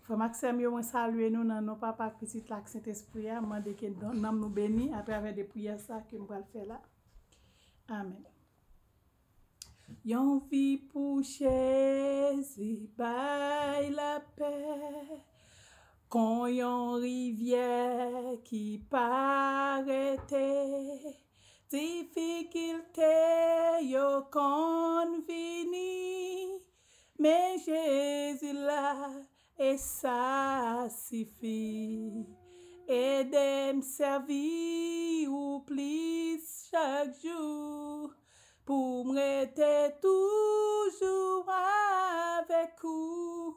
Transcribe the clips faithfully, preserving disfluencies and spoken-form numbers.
Frè m ak sè m yo, mwen salye nou nan non Papa, Pitit la ak Sentespri a. M mande ke nanm nou beni atravè de priyè sa ke m pral fè la. Amen. Yon vi pou Jezi bay lapè, kon yon rivyè ki pa rete. Difikilte yo konn vini, men Jezi la e sa sifi. Ede m sèvi ou plis chak jou, pou m rete toujou avèk ou.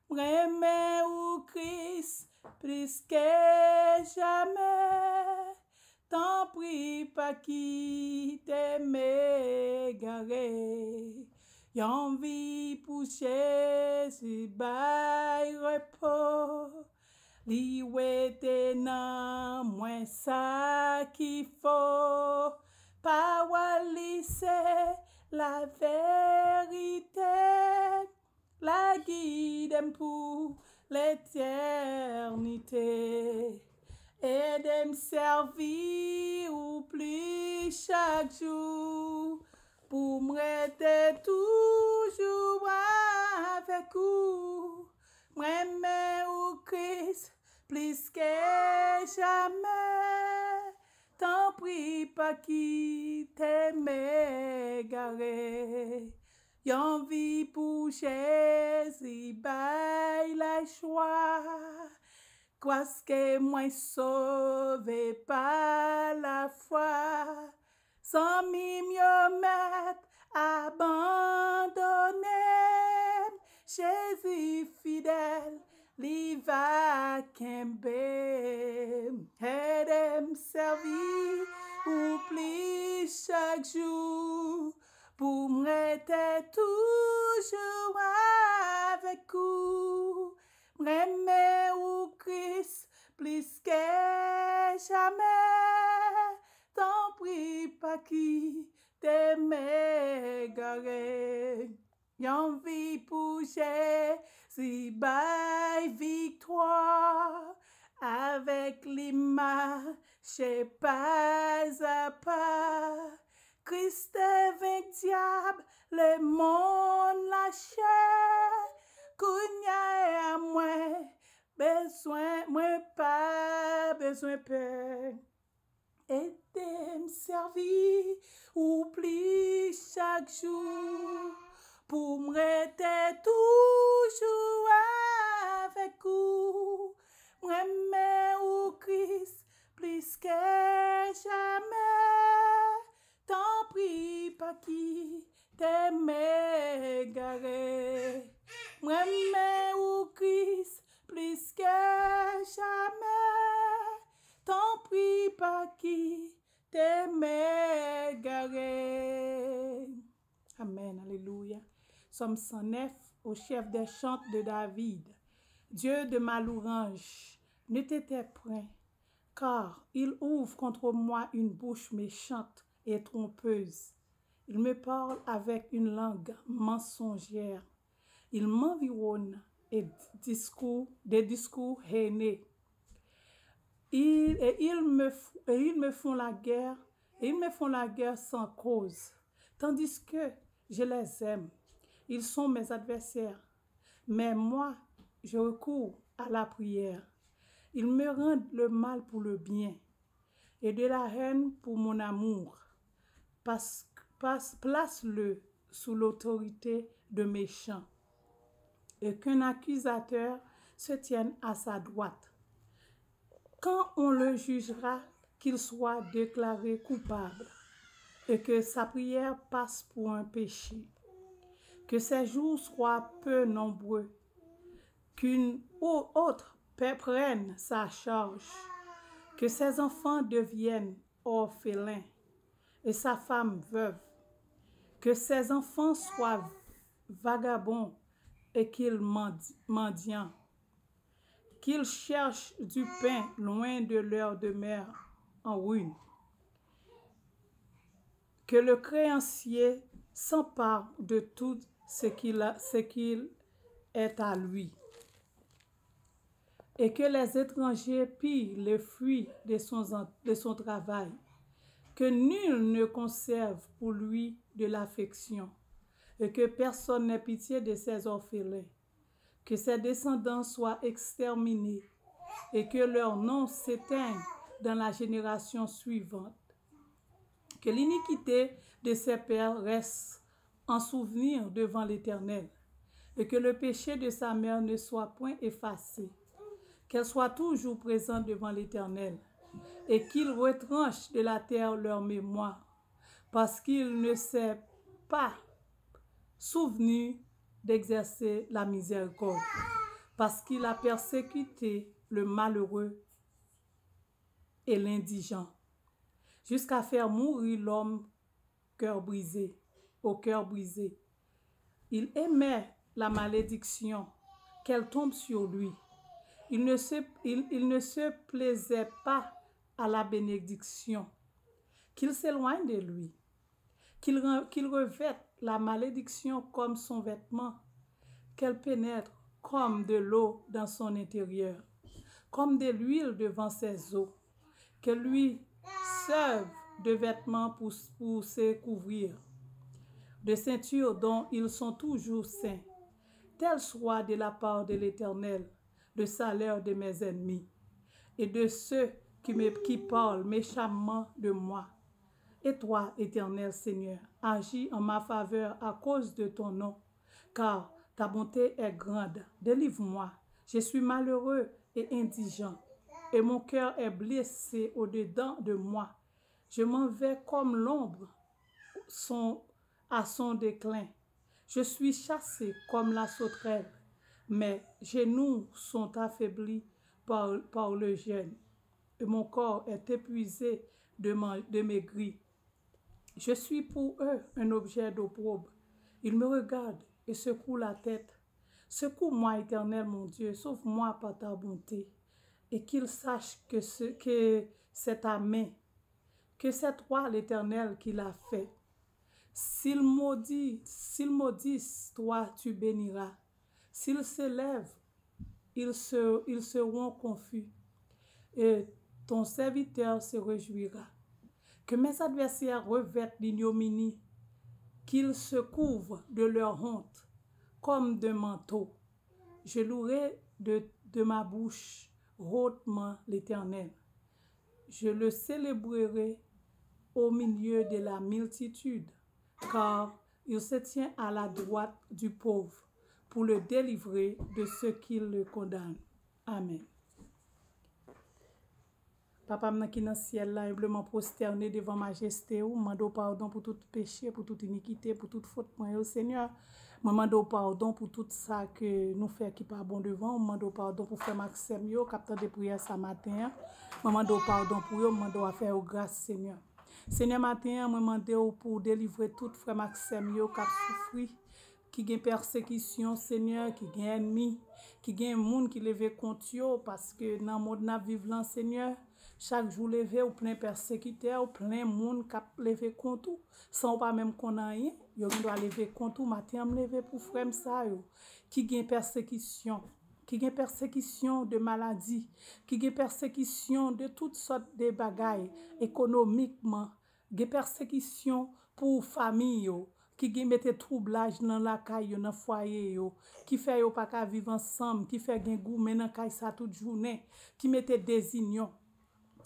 M renmen ou, Kris, plis ke jamè. Tanpri, pa kite m egare. Yon vi pou Jezi bay repo. Li rete nan mwen sa ki fo. Pawòl li se laverite. La gide m pou letènite. Ede m sèvi ou plis chak jou, pou m rete toujou avèk ou. M renmen ou, Kris, plis ke jamè. Tanpri, pa kite m egare. Yon vi pou Jezi bay lajwa. Paske mwen sove, pa lafwa. Zanmi m yo mèt abandone m. Jezi fidèl, li va kenbe m. Ede m sèvi ou plis chak jou, pou m rete toujou avèk ou. M renmen ou, Kris, plis ke jamè. Tanpri, pa kite m egare. Yon vi pou Jezi bay viktwa. Avèk li mache pa a pa. Kris te venk dyab, lemonn, lachè. Kounye a mwen bezwen, mwen pa bezwen pè. Ede m sèvi ou plis chak jou, pou m rete toujou avèk ou. M renmen ou, Kris, plis ke jamè. Tanpri, pa kite m egare. M renmen ou, Kris, plis ke jamè. Tanpri, pa kite m egare. Amen, alelouya. Psaume cent neuf, au chef des chants de David. Dieu de ma louange, ne t'éteins point, car il ouvre contre moi une bouche méchante et trompeuse. Il me parle avec une langue mensongère. Il m'environne et discours, des discours haineux. Il, et ils me, f- et ils me font la guerre, et ils me font la guerre sans cause, tandis que je les aime. Ils sont mes adversaires, mais moi, je recours à la prière. Ils me rendent le mal pour le bien, et de la haine pour mon amour. Pas- pas- place-le sous l'autorité de méchants, et qu'un accusateur se tienne à sa droite. Quand on le jugera, qu'il soit déclaré coupable, et que sa prière passe pour un péché. Que ses jours soient peu nombreux, qu'une ou autre pe- prenne sa charge, que ses enfants deviennent orphelins et sa femme veuve, que ses enfants soient vagabonds et qu'ils mandi- mendiants, qu'ils cherchent du pain loin de leur demeure en ruine, que le créancier s'empare de tout ce qu'il a- ce qu'il est à lui. et que les étrangers pillent le fruit de son, de son travail. Que nul ne conserve pour lui de l'affection, et que personne n'ait pitié de ses orphelins. Que ses descendants soient exterminés, et que leur nom s'éteigne dans la génération suivante. Que l'iniquité de ses pères reste en souvenir devant l'Éternel, et que le péché de sa mère ne soit point effacé. Qu'elle soit toujours présente devant l'Éternel, et qu'il retranche de la terre leur mémoire, parce qu'il ne s'est pas souvenu d'exercer la miséricorde, parce qu'il a persécuté le malheureux et l'indigent, jusqu'à faire mourir l'homme cœur brisé, au cœur brisé. Il aimait la malédiction, qu'elle tombe sur lui. Il ne se, il, il ne se plaisait pas à la bénédiction, qu'il s'éloigne de lui, qu'il re- qu'il revête la malédiction comme son vêtement, qu'elle pénètre comme de l'eau dans son intérieur, comme de l'huile devant ses os, qu'elle lui serve de vêtement pour, pour se couvrir, de ceinture dont ils sont toujours saints. Tel soit de la part de l'Éternel le salaire de mes ennemis et de ceux qui, me, qui parlent méchamment de moi. Et toi, Éternel Seigneur, agis en ma faveur à cause de ton nom, car ta bonté est grande. Délivre-moi. Je suis malheureux et indigent, et mon cœur est blessé au-dedans de moi. Je m'en vais comme l'ombre son, à son déclin. Je suis chassé comme la sauterelle. Mes genoux sont affaiblis par, par le jeûne, et mon corps est épuisé de, man- de maigrir. Je suis pour eux un objet d'opprobre. Ils me regardent et secouent la tête. Secoue-moi, Éternel mon Dieu, sauve-moi par ta bonté, et qu'ils sachent que, ce, que c'est ta main, que c'est toi, l'Éternel, qui l'a fait. S'ils maudit, s'ils maudissent, toi, tu béniras. S'ils s'élèvent, ils, se, ils seront confus, et ton serviteur se réjouira. Que mes adversaires revêtent l'ignominie, qu'ils se couvrent de leur honte comme d'un manteau. Je louerai de, de ma bouche hautement l'Éternel. Je le célébrerai au milieu de la multitude, car il se tient à la droite du pauvre pour le délivrer de ceux qui le condamnent. Amen. Papa m nan ki nan syèl la, enbleman pwostène devan majeste ou, m mande w padon pou tout peche, pou tout inikite, pou tout fot mwen yo, Senyè. Mwen mande w padon pou tout sa ke nou fè ki pa bon devan w. M mande w padon pou frè m ak sè m yo k ap tande priyè sa maten an. Mwen mande w padon pou yo, m mande w a fè yo gras, Senyè. Senyè, maten an, mwen mande w pou w delivre tout frè m ak sè m yo k ap soufri, ki gen pèsekisyon, Senyè, ki gen ènmi, ki gen moun ki leve kont yo, paske nan mond n ap viv lan, Senyè, chak jou leve, ou plen pèsekitè, ou plen moun k ap leve kont ou, san ou pa menm konn anyen, yo gendwa leve kont ou. Maten an, m leve pou frè m sa yo, ki gen pèsekisyon, ki gen pèsekisyon de maladi, ki gen pèsekisyon de tout sòt de bagay, ekonomikman, gen pèsekisyon pou fanmi yo, ki gen mete twoublaj nan lakay yo, nan fwaye yo, ki fè yo pa ka viv ansanm, ki fè gen goumen nan kay sa tout jounen, ki mete dezinyon.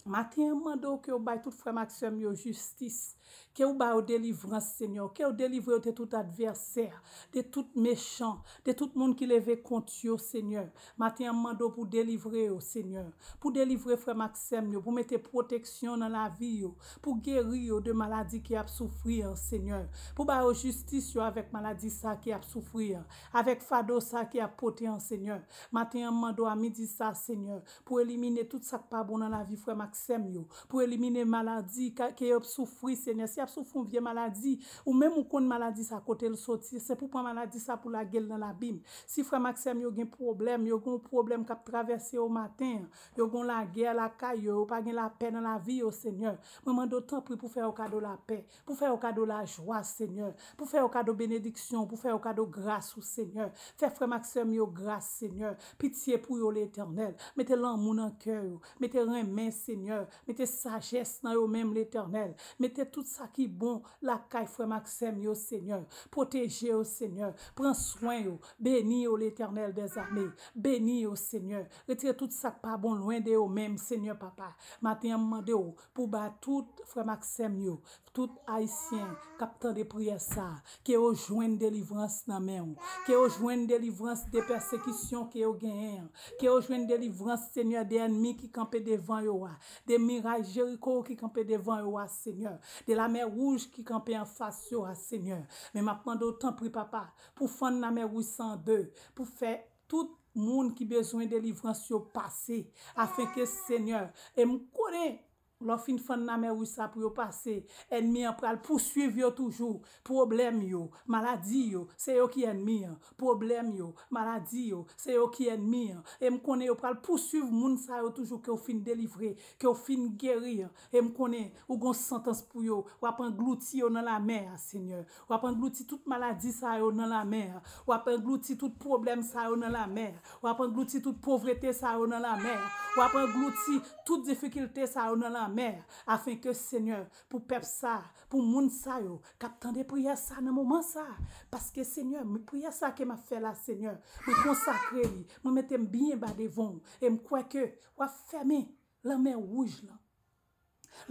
Maten an, m mande w ke w bay tout frè m ak sè m yo jistis, ke w ba yo delivrans, Senyè, ke w delivre yo de tout advèsè, de tout mechan, de tout moun ki leve kont yo, Senyè. Maten an, m mande w pou w delivre yo, Senyè, pou w delivre frè m ak sè m yo, pou w mete pwoteksyon nan lavi yo, pou w geri yo de maladi ke y ap soufri an, Senyè, pou w ba yo jistis yo avèk maladi sa ke y ap soufri an, avèk fado sa ke y ap pote an, Senyè. Maten an, m mande w a midi sa, Senyè, pou w elimine tout sa k pa bon nan lavi frè m ak sè m yo, pou w elimine maladi ka- ke yo ap soufri, Senyè. Si y ap soufri yon vye maladi, ou menm ou konn maladi sa kote l soti, se pou pran maladi sa pou lage l nan labim. Si frè m ak sè m yo gen pwoblèm, yo gen yon pwoblèm k ap travèse yo maten an, yo gen yon lagè lakay yo, yo pa gen lapè nan lavi yo, Senyè. Mwen mande w tanpri pou fè yo kado lapè, pou fè yo kado lajwa, Senyè, pou fè yo kado benediksyon, pou fè yo kado gras ou, Senyè. Fè frè m ak sè m yo gras, Senyè. Pitye pou yo, Letènèl. Mete lanmou nan kè yo. Mete renmen, Senyè. Mete sajès nan yo menm, Letènèl. Mete tout sa ki bon lakay frè m ak sè m yo, Senyè. Pwoteje yo, Senyè. Pran swen yo. Beni yo, Letènèl dèzame. Beni yo, Senyè. Retire tout sa k pa bon lwen de yo menm, Senyè Papa. Maten an, m mande w pou ba tout frè m ak sè m yo, tout Ayisyen k ap tande priyè sa a, ke yo jwenn delivrans nan men w, ke yo jwenn delivrans de pèsekisyon ke yo genyen an, ke yo jwenn delivrans, Senyè, de ènmi ki kanpe devan yo a, de miray Jeriko ki kanpe devan yo a, Senyè, de lamè wouj ki kanpe anfas yo a, Senyè. Men m ap mande w, tanpri, Papa, pou fann lamè wouj sa an de, pou fè tout moun ki bezwen delivrans yo pase, afenke, Senyè, e m konnen lè w fin fann lamè wouj sa pou yo pase, ènmi an pral pouswiv yo toujou. Pwoblèm yo, maladi yo, se yo ki ènmi an. Pwoblèm yo, maladi yo, se yo ki ènmi an. E m konnen yo pral pouswiv moun sa yo toujou ke w fin delivre, ke w fin geri. E m konnen ou gon santans pou yo. W ap anglouti yo nan lamè a, Senyè. W ap anglouti tout maladi sa yo nan lamè a. W ap anglouti tout pwoblèm sa yo nan lamè a. W ap anglouti tout povrete sa yo nan lamè a. W ap anglouti tout difikilte sa yo nan lamè a. Afenke, Senyè, pou pèp sa, pou moun sa yo k ap tande priyè sa nan moman sa. Paske, Senyè, m- priyè sa ke m ap fè la, Senyè, mwen konsakre li. Mwen mete m byen ba devan w. E m kwè ke w ap fèmen lanmè wouj lan.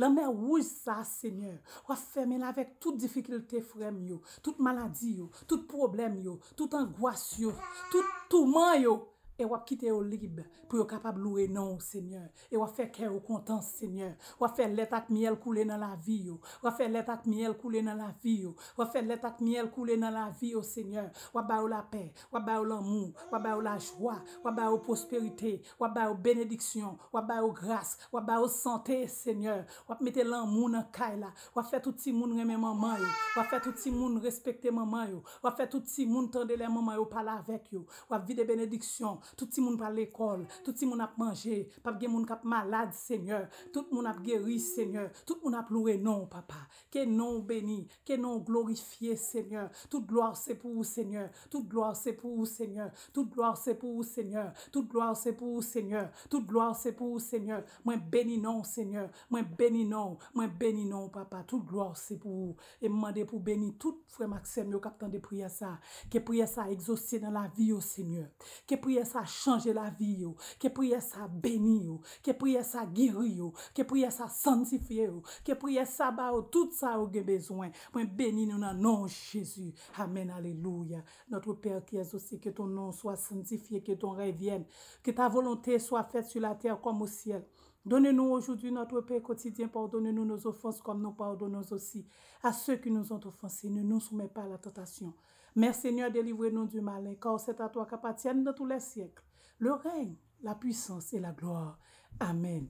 Lanmè wouj sa, Senyè, w ap fèmen l avèk tout difikilte frè m yo, tout maladi yo, tout pwoblèm yo, tout angwas yo, tout touman yo, e w ap kite yo lib pou yo kapab lwe non w, Senyè. E w ap fè kè yo kontan, Senyè. W ap fè lèt ak myèl koule nan lavi yo. W ap fè lèt ak myèl koule nan lavi yo. W ap fè lèt ak myèl koule nan lavi yo, Senyè. W ap ba yo lapè, w ap ba yo lanmou, w ap ba yo lajwa, w ap ba yo pwosperite, w ap ba yo benediksyon, w ap ba yo gras, w ap ba yo sante, Senyè. W ap mete lanmou nan kay la. W ap fè tout timoun renmen manman yo. W ap fè tout timoun respekte manman yo. W ap fè tout timoun tande lè manman yo pale avèk yo. W ap vide benediksyon. Tout timoun pral lekòl. Tout timoun ap manje. P ap gen moun k ap malad, Senyè. Tout moun ap geri, Senyè. Tout moun ap lwe non w, Papa. Ke non w beni. Ke non w glorifye, Senyè. Tout glwa se pou ou, Senyè. Tout glwa se pou ou, Senyè. Tout glwa se pou ou, Senyè. Tout glwa se pou ou, Senyè. Tout glwa se pou ou, Senyè. Mwen beni non w, Senyè. Mwen beni non w. Mwen beni non w, Papa. Tout glwa se pou ou. E m mande pou beni tout frè m ak sè m yo k ap tande priyè sa. Ke priyè sa egzose nan lavi yo, Senyè. Ke priyè sa chanje lavi yo. Ke priyè sa beni yo. Ke priyè sa geri yo. Ke priyè sa sanntifye yo. Ke priyè sa ba yo tout sa yo gen bezwen. Mwen beni nou nan non Jezi. Amèn. Alelouya. Notre Père qui es aux cieux, que ton nom soit sanctifié, que ton règne vienne, que ta volonté soit faite sur la terre comme au ciel. Donne-nous aujourd'hui notre pain quotidien, pardonne-nous nos offenses comme nous pardonnons aussi à ceux qui nous ont offensés. Ne nous soumets pas à la tentation, mais Seigneur, délivre-nous du malin, car c'est à toi qu'appartiennent dans tous les siècles le règne, la puissance et la gloire. Amen.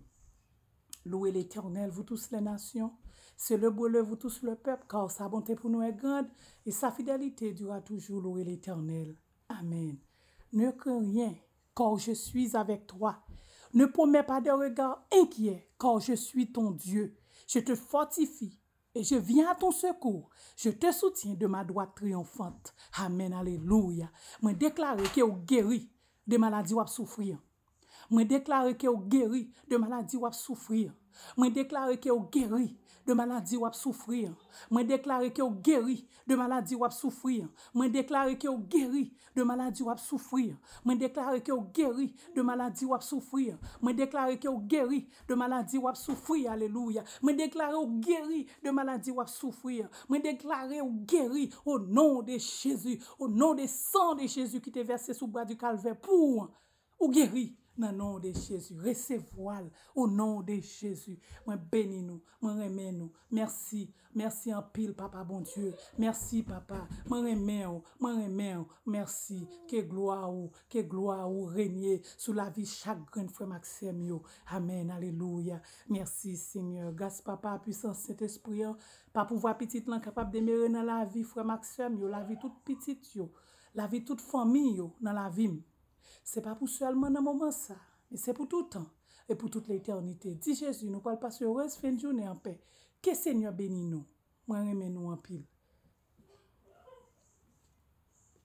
Louez l'Éternel, vous tous les nations. Célébrez-le, vous tous le peuple, car sa bonté pour nous est grande et sa fidélité durera toujours. Louez l'Éternel. Amen. Ne crains rien, car je suis avec toi. Ne promets pas de regard inquiet, car je suis ton Dieu. Je te fortifie et je viens à ton secours. Je te soutiens de ma droite triomphante. Amen. Alelouya. Mwen deklare ke w geri de maladi w ap soufri an. Mwen deklare ke w geri de maladi w ap soufri an. Mwen deklare ke w geri de maladi w ap soufri an. Mwen deklare ke w geri de maladi w ap soufri an. Mwen deklare ke w geri de maladi w ap soufri an. Mwen deklare ke w geri de maladi w ap soufri an. Mwen deklare ke w geri de maladi w ap soufri. Alelouya. Mwen deklare w geri de maladi w ap soufri an. Mwen deklare w geri au nom de Jésus, au nom de sang de Jésus ki te vèse sou bwa di Kalvè pou ou an. Ou geri. Nan non de Jezi, resevwa l o non de Jezi. Mwen beni nou, mwen renmen nou. Mèsi, mèsi anpil, Papa Bondye. Mèsi, Papa. Mwen renmen w, mwen renmen w. Mèsi. Ke glwa ou, ke glwa ou renye sou lavi chak grenn frè m ak sè m yo. Amèn, alelouya. Mèsi, Senyè. Gras Papa, pwisans Sentespri an, pa pouvwa Pitit lan kapab demere nan lavi frè m ak sè m yo, lavi tout pitit yo, lavi tout fanmi yo nan lavi m. Se pa pou sèlman nan moman sa, men se pou toutan e pou tout letènite. Di Jezi, nou pral pase yon erez fen jounen anpè. Ke Senyè beni nou. Mwen renmen nou anpil.